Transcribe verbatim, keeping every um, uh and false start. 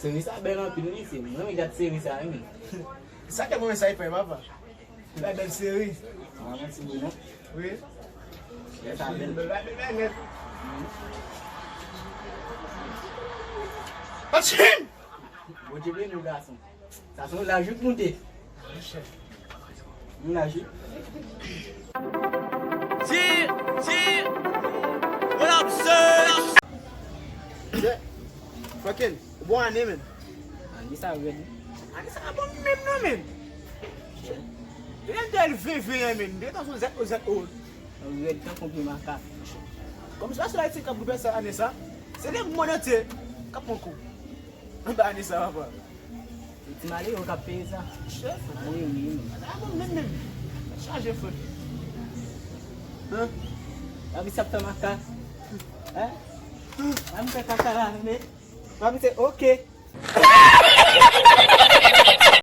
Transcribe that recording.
Seri sa bèl anpil, wi, se mwen renmen gad seri sa, wi. Sa te mwen sa, e fè, papa. Bèl, bèl seri. Mwen ti bout, non? Wi. Lè sa bèl. Bèl, bèl, bèl, bèl, nèt. Patchim! Bondye beni w, gason. Sa se yon laj ou moute. Yon laj ou. Ti, ti, what up, sir? Franken, bon ane, men. Ane sa rèd, wi. Ane sa bon menm non, men. Lè m te veve, men. De tan son zèt o zèt o. Rèd tankou pye makak. Kòm se pa sèl Ayisyen k ap goute sa ane sa, se le mond antye k ap pran kou. Anba ane sa, papa. Se ti malere yo k ap peye sa. Chèf. Wi, wi, wi. A bon, menm, menm. Chaje, frè. Hein? Papi, sa ap fè makak. Hein? Papi, fè kaka la, men. Papi, se oke.